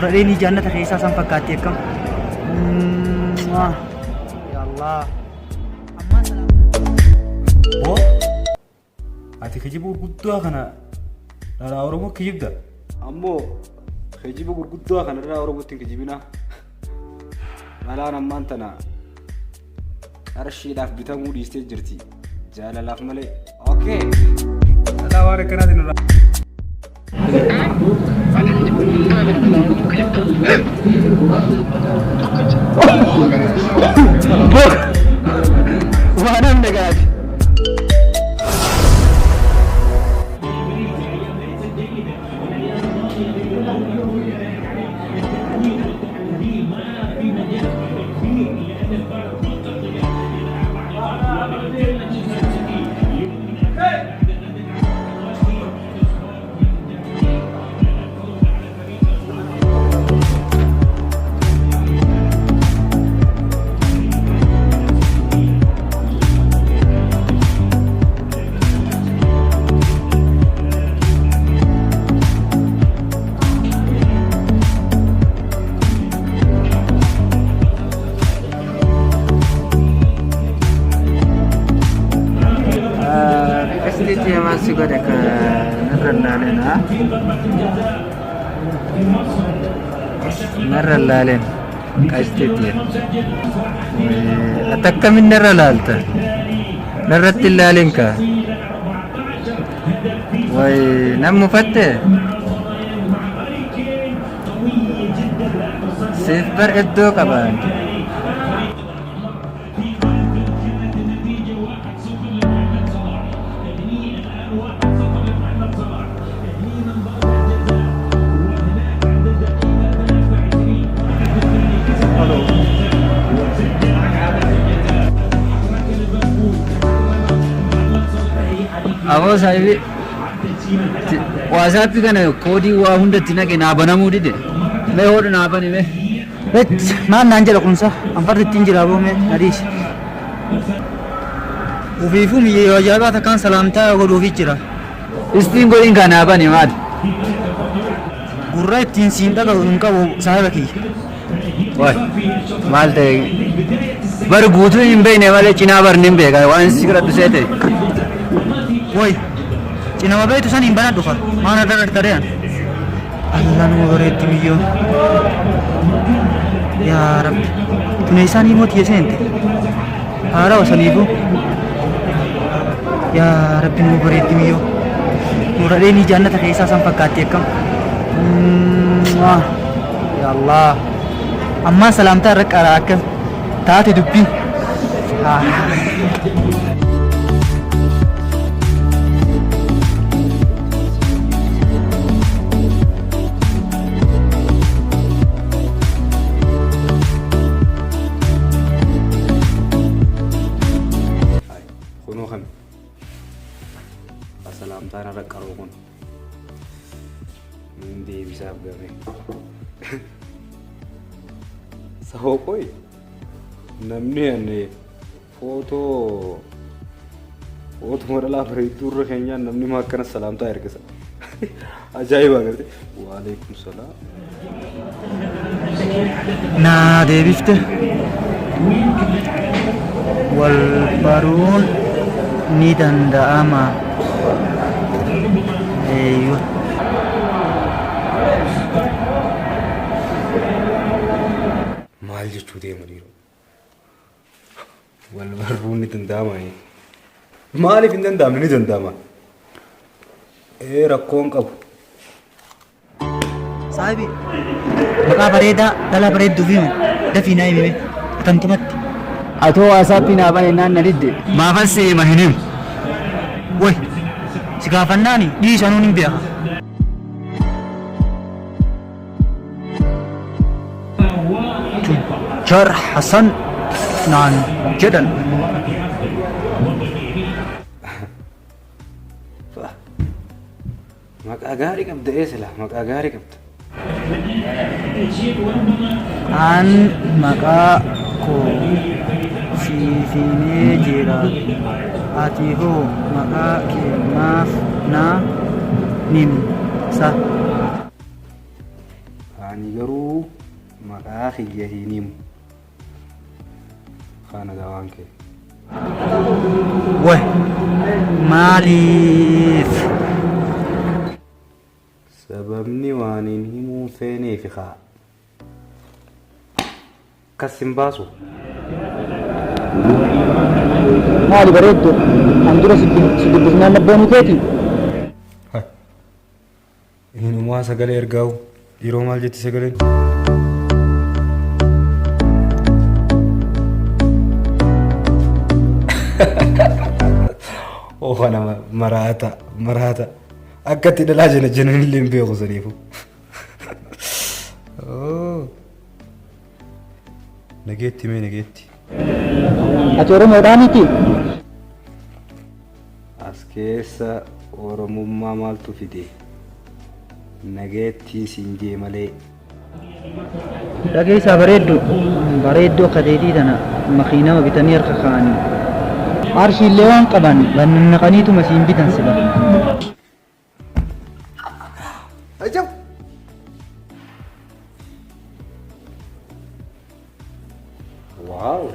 Nuradheenii jannata keessaa san fakkaatti akkam. Yaa Allah. Ammaa salaamtaa. Boo ati kijiba gurguddaa kana dhalaa Oromoo kijibda. Ammoo kijiba gurguddaa kana dhalaa Oromootti hin kijibinaa. Dhalaan ammaan tana qarshiidhaaf bitamuu dhiistee jirti. Jaalalaaf malee. Okay. Dhalaa waan akkanaatiin nurraa. Waan amne gaati. Qasxii hamaan si godhe ka narra laaleen haa? Narra laaleen qasxii. Ati akkamiin narra laalta? Narratti hin laalin ka. Way nan mufatte? Siif bar iddoo qabaan. Aboo saahibi waasaappi kana koodii waa hundatti naqe naa banamuu dide. Mee hodhu naa bani mee. Bet maal naan jedha kunsa anfarri ittiin jira aboo mee na dhiisi. Ufiifuu miyyoo ajaa'ibaa takkaan salaamtaa godhuufi jira. Istiin godhin kaa naa bani maali. Gurra ittiin siin dhaga'u hin qabu saahiba kiyya. Waay maal ta'e bar guutuu hin beekne malee cinaa bar nin beeka waan si kadhadhu seete. Woy cinama beektu san hin banadhu ka maal irra dhaqxaree an. Allah numa bareetti miyyoon. Yaa Rabbi. Tun eessaan himoo tiyya seente? Haarawa saniifuu. Yaa Rabbi numa bareetti miyyoo. Nuradheenii jannata keessaa san fakkaatti akkam. Mwah. Yaa Allah. Ammaan salaamtaa irra qaraa akkam. Taate dubbii. Ah. Kunoo kami. Salaamtaan irra qaroo kun. Deebisaaf gamee. Sahoo qoy namni ani footoo footuma dhalaa bareedduu irra keenyaan namni maa akkana salaamtaa ergisa. Ajaa'iba agarte. Waalaikum salaam. Naa deebifte. Wal baruun ni danda'ama. Eeyyuu. Maal jechuu deema dhiiroo? Wal barruun ni danda'ama. Maaliif hin danda'amne ni danda'ama. Ee rakkoon qabu. Saahibi maqaa bareedaa dhalaa bareedduu fi dafii naa himi mee atamtumatti. Atoo waasaappii naa bane naan na didde. Maafan si hima hin himu. Woy si gaafannaani dhiisi anuun hin beeka. Tujjaar Hasan naan jedhan. Maqaa gaarii qabda ee silaa maqaa gaarii qabda. An maqaa koo siif himee jira. Ati hoo maqaa kee maaf naa nimsa? Ani garuu Maqaa kiyya hin himu. Kana dawaan kee. Way maaliif? Sababni waan hin himuu feeneefi kaa. Kas hin baasu. Maali bareeddu? An dura si dubbisnaan nabboonuu keeti? Hinumaa sagalee ergaa'u. Dhiiroo maal jetti sagaleen? Oh kana maraata maraata. Akka itti dhalaa jana janan illee hin beeku saniifu. Nageetti mee nageetti. Ati Oromoodhaa miti? As keessa Oromummaa maaltu fide? Nageettiin siin jee malee. Dhageessaa bareeddu bareedduu akka teetii tana makiinama bitanii harka kaa'anii. Qarshiillee waan qaban bannaqaniituma siin bitan sila. Ajab! Waaw!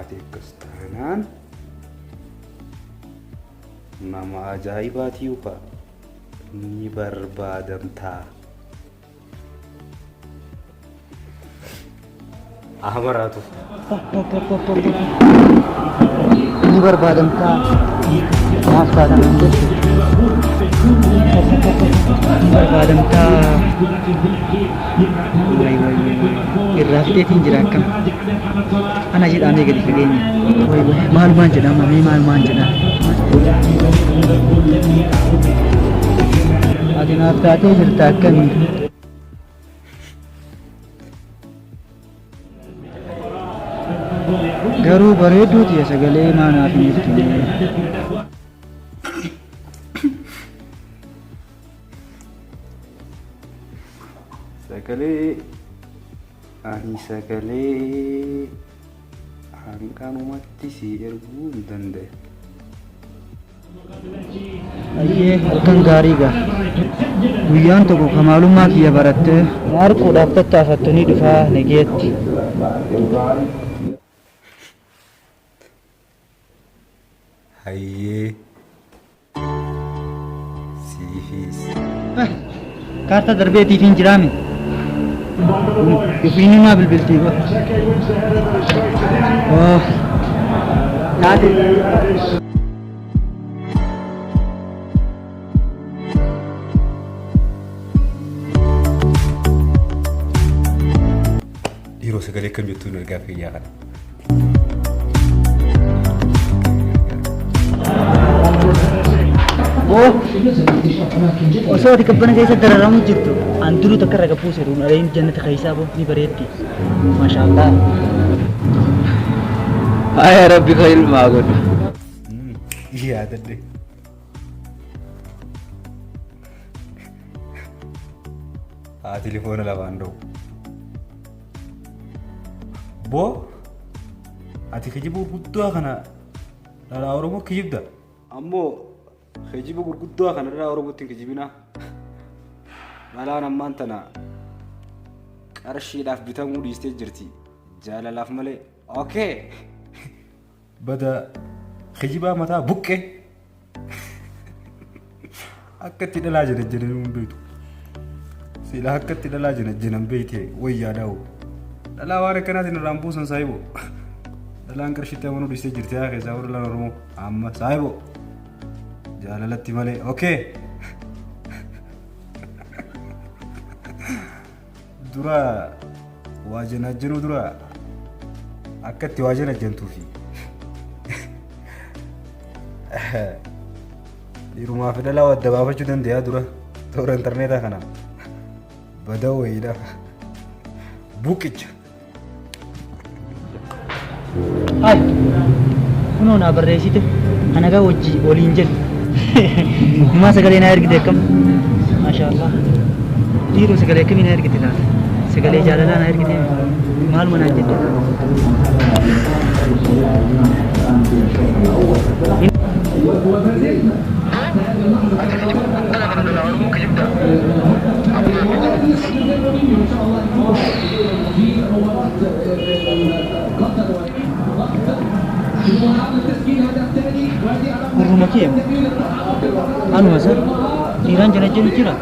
Ati akkas taanaan nama ajaa'ibaatii uka ni barbaadamtaa. Amaraatu. Ni barbaadamtaa maaf taatan hin jettu. Ni barbaadamtaa. Wayi wayi wayi wayi. Irraa fixeetiin jira akkam. Ana jedhaamee gadi fageenya. Wayi wayi maalumaan jedhama mee maalumaan jedha. Ati naaf taatee jirta akkamii. Garuu bareedduu tiya sagalee maa naaf hin ergine. Sagalee ani sagalee hanqanumatti si erguu hin danda'e. Ayyee halkan gaarii gaa. Guyyaan tokko kamaalummaa kiyya barattee na arguudhaaf tattaafattu ni dhufaa nageetti. Hayyee siifiis. Kaartaa darbeetiif hin jiraame. Dhufiin naa bilbiltii ba. Oh. Taate. Dhiiroo sagalee akkam jettuun ergaa fayyaa kana. Osoo ati qabbana keessa dararamu jirtu an duruu takka irra gabbuu seeruun aleen jannata keessaa boo ni bareeddi. Maashaallah. Haya rabbi ka ilmaa godhu. Yaadadhe. Haa telefoona lafaan dha'u. Boo ati kijiba gurguddaa kana dhalaa Oromoo kijibda. Ammoo kijiba gurguddaa kana dhalaa Oromootti hin kijibinaa. Dhalaan ammaan tana qarshiidhaaf bitamuu dhiistee jirti. Jaalalaaf malee. Okay. Bada kijibaa mataa buqqee. Akka itti dhalaa jana jedhanii hin beektu. Silaa akka itti dhalaa jana jenan beekte wayyaa dhaa'u. Dhalaa waan akkanaatiin irraan buusan saayiboo. Dhalaan qarshitti amanuu dhiistee jirti haa keessaa warra dhalaan Oromoo. Amma saayiboo. Jaalalatti malee. Okay. Dura waa janaajjanuu dura akka itti waa janajjantuufi. Dhiirumaa fi dhalaa adda baafachuu dandeeyaa dura toora intarneetaa kana badaa wayiidha. Buqicha. Hai. Kunoo naa barreessite kana gaa wajji waliin jedhu. Numaa sagalee naa ergite akkam? Maashaa Allah. Dhiiroo sagalee akkamii naa ergite laata? Sagalee jaalalaa naa ergite maaluma naan jette? Gurruma kee moo? Anuma sir. Dhiiraan jala jiru jira.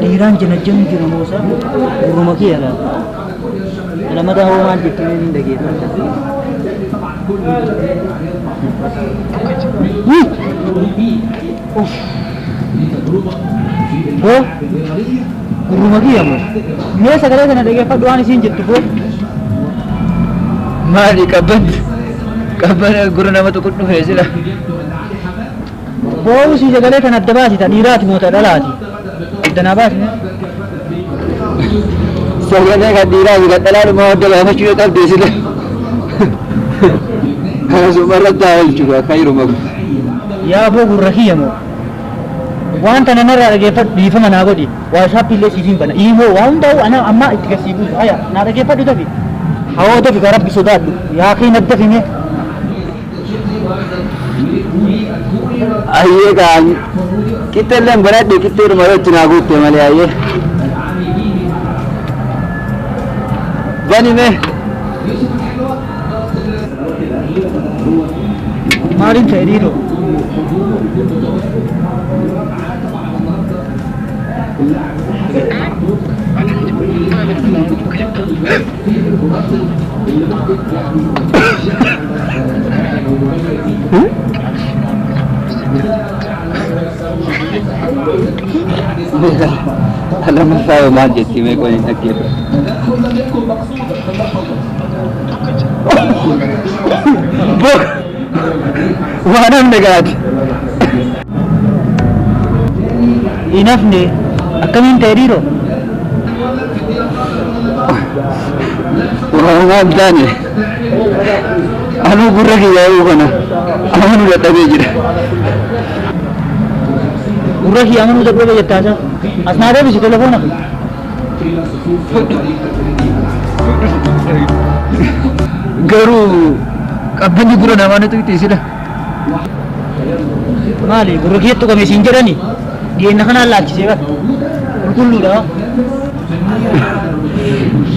Dhiiraan jala jiru jira moo sir? Gurruma kee ala. Lamada hoo maal jettee hin dhageeffata. Boo gurruma kiyya moo? Mee sagalee kana dhageeffadhu waan isiin jettu boo. Maali qabban qabban gurra nama tuqu dhufe sila. Boo usii sagalee kana adda baasi ta dhiiraati moo ta dhalaati? Adda naa baasi mee. Sagalee kan dhiiraa fi kan dhalaa dhuma adda baafachuu yoo qabde sila. Kana sumarratti haa oolchu kayruma. Yaa boo gurra kiyya moo? Waan tana narraa dhageeffadhu dhiifama naa godhi. WhatsApp illee siif hin bana. Imoo waa hundaa'u ana amma itti gad sii buusu. Haya naa dhageeffadhu dafi. Hawoo dafi ka rabbi sodaadhu. Yaa kee na dafi mee. Ayyee kaa qixxee illee banadhe qixxeedhuma yoo itti naa guutte malee ayyee. Bani mee. Maaliin ta'e dhiiroo? Lammaffaa yoo maal jetti mee qoyin dhaggeeffadhu. Bok waan hafne gaati. Hin hafne akkamiin ta'e dhiiroo? Waan hin taane anuu gurra kiyya yaa'uu kana amanuu dadhabee jira. Gurra kiyya amanuu dadhabee jettaa isaa. As naa deebisi telefoona. Garuu qabbanni gurra namaa ni tuqxi sila. Maali gurra kiyya tuqame siin jedhani dhiyeenna kanaan laalchisee bara. Qulqulluudha.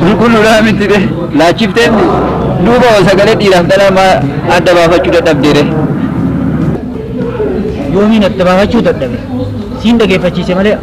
Qulqulluudha miti be laachiftee duuba sagalee dhiiraaf dhalaa maa adda baafachuu dadhabdeere. Yoomiin adda baafachuu dadhabe. Siin dhageeffachiise malee.